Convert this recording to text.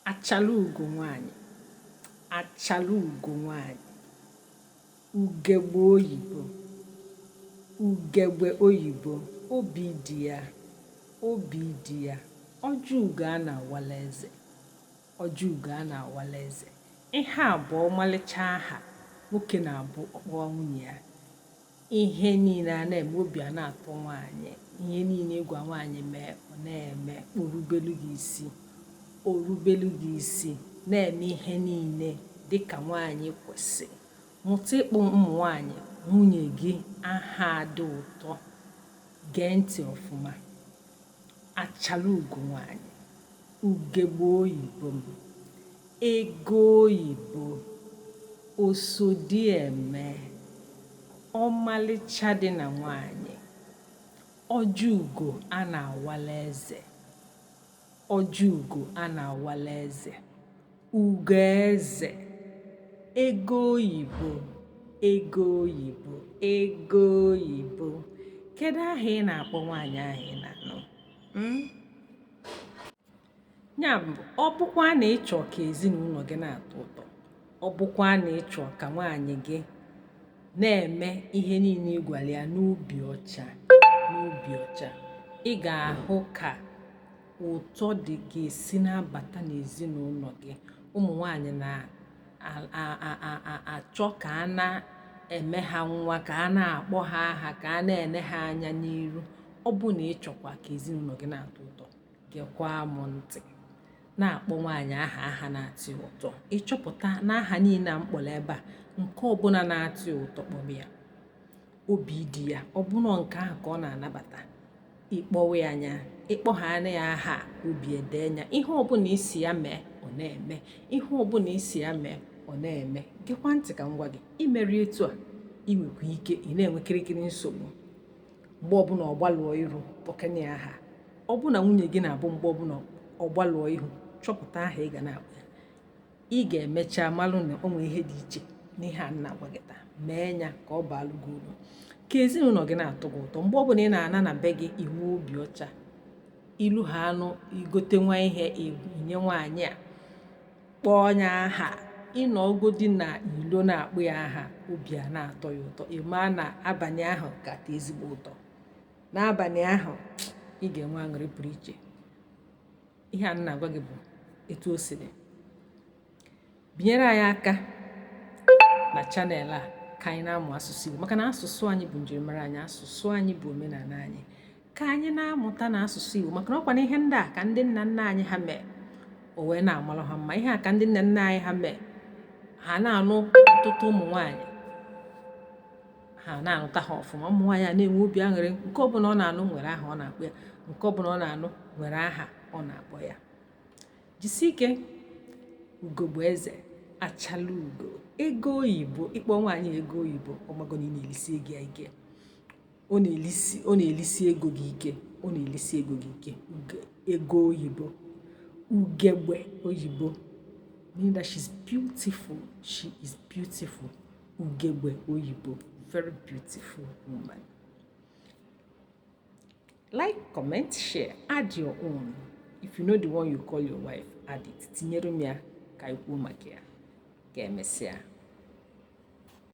Achala ugo nwaanyị, achala ugo nwaanyị, ugegbe oyibo, ugegbe oyibo, obi dị ya, obi dị ya, ọjị ugo a na-awala eze, ọjị ugo a na-awala eze. Ihe a bụ ọmalịcha aha nwoke na-abụ ọ kpọwa nwunye ya. Ihe niile a na-eme, obi a na-atọ nwaanyị. Ihe niile ị gwa nwaanyị mee, ọ na-eme, o rubelu gị isi, o rubelu gị isi, na-eme ihe niile dịka nwaanyị kwesịrị. Mụta ịkpọ ụmụ nwaanyị nwunye gị aha dị ụtọ. Gee ntị ọfụma. Achala ugo nwaanyị, ugegbe oyibo m, ego oyibo, osodieme, ọmalịcha dị na nwaanyị, ọjị ugo a na-awala eze, ọjị ugo a na-awala eze, ugo eze, ego oyibo, ego oyibo, ego oyibo. Kedu aha ị na-akpọ nwaanyị ahụ ị na-anụ? Mm? Ya bụ, ọ bụkwa na ị chọọ ka ezinụlọ gị na-atọ ụtọ, ọ bụkwa na ị chọọ ka nwaanyị gị na-eme ihe niile ị gwara ya n'obi ọcha, n'obi ọcha, ị ga-ahụ ka ụtọ dị ga-esi na-abata n'ezinụlọ gị. Ụmụ nwaanyị na-achọ ka a na-eme ha nwa, ka a na-akpọ ha aha, ka a na-ene ha anya n'iru. Ọ bụ na ị chọkwa ka ezinụlọ gị na-atọ ụtọ, gekwa m ntị. Na-akpọ nwaanyị aha aha na-atọ ya ụtọ. Ị chọpụta na aha niile a m kpọrọ ebe a, nke ọbụla na-atọ ya ụtọ, kpọrọ ya. Obi dị ya, ọ bụrụ nke ahụ ka ọ na-anabata, ịkpọwa ya anya, ịkpọghana ya aha, obi ede ya. Ihe ọbụla ị sị ya mee, ọ na-eme. Ihe ọbụla ị sị ya mee, ọ na-eme. Gekwa ntị ka m gwa gị, imeri etu a, ị nwekwa ike ị na-enwe kirikiri nsogbu. Mgbe ọbụla ọ gbalụọ iru, kpọkene ya aha. Ọ bụ na nwunye gị na-abụ mgbe ọbụla ọ gbalụọ ihu, chọpụta aha ị ga na-akpọ ya. Ị ga-emecha malụ na o nwee ihe dị iche n'ihe a m na-agwa gị taa. Mee ya ka ọ baalụ gị uru, ka ezinụlọ gị na-atọ gị ụtọ. Mgbe ọbụla ị na-ana na be gị, i nwee obi ọcha. Ilu ha anụ, igote nwa ihe, inye nwaanyị a, kpọọ ya aha. Ịnọgodi na ilo na-akpọ ya aha, obi a na-atọ ya ụtọ. Ị maa na abalị ahụ ga-atọ ezigbo ụtọ. N'abalị ahụ, ị ga-enwe aṅụrị pụrụ iche. Ihe a m na-agwa gị bụ etu o si dị. Binyere anyị aka na channel a ka anyị na-amụ asụsụ Igbo, maka na asụsụ anyị bụ njirimara anyị, asụsụ anyị bụ omenala anyị. Ka anyị na-amụta na asụsụ Igbo, maka na ọkwa na ihe ndị a ka ndị nna nna anyị ha mee, o wee na-amalụ ha mma. Ihe a ka ndị nna nna anyị ha mee, ha na-anụ ọtụtụ ụmụ nwaanyị, ha na-anụta ha ọfụma. Ụmụ nwaanyị a na-enwe obi aṅụrị. Nke ọbụla ọ na-anụ nwere aha ọ na-akpọ ya, nke ọbụla ọ na-anụ nwere aha ọ na-akpọ ya. Jisie ike, ugogbe eze, achala ugo, ego oyibo. Ịkpọ nwaanyị ego oyibo, ọmago na ị na-elisi ego ya ike. Ọ na-elisi, ọ na-elisi ego gị ike, ọ na-elisi ego gị ike. Ego oyibo, ugegbe oyibo, meaning that she's beautiful, she is beautiful. Ugegbe oyibo, very beautiful woman. Like, comment, share, add your own. If you know the one you call your wife, add it. Tinyere m ya ka anyị kwuo maka ya. Ka emesịa.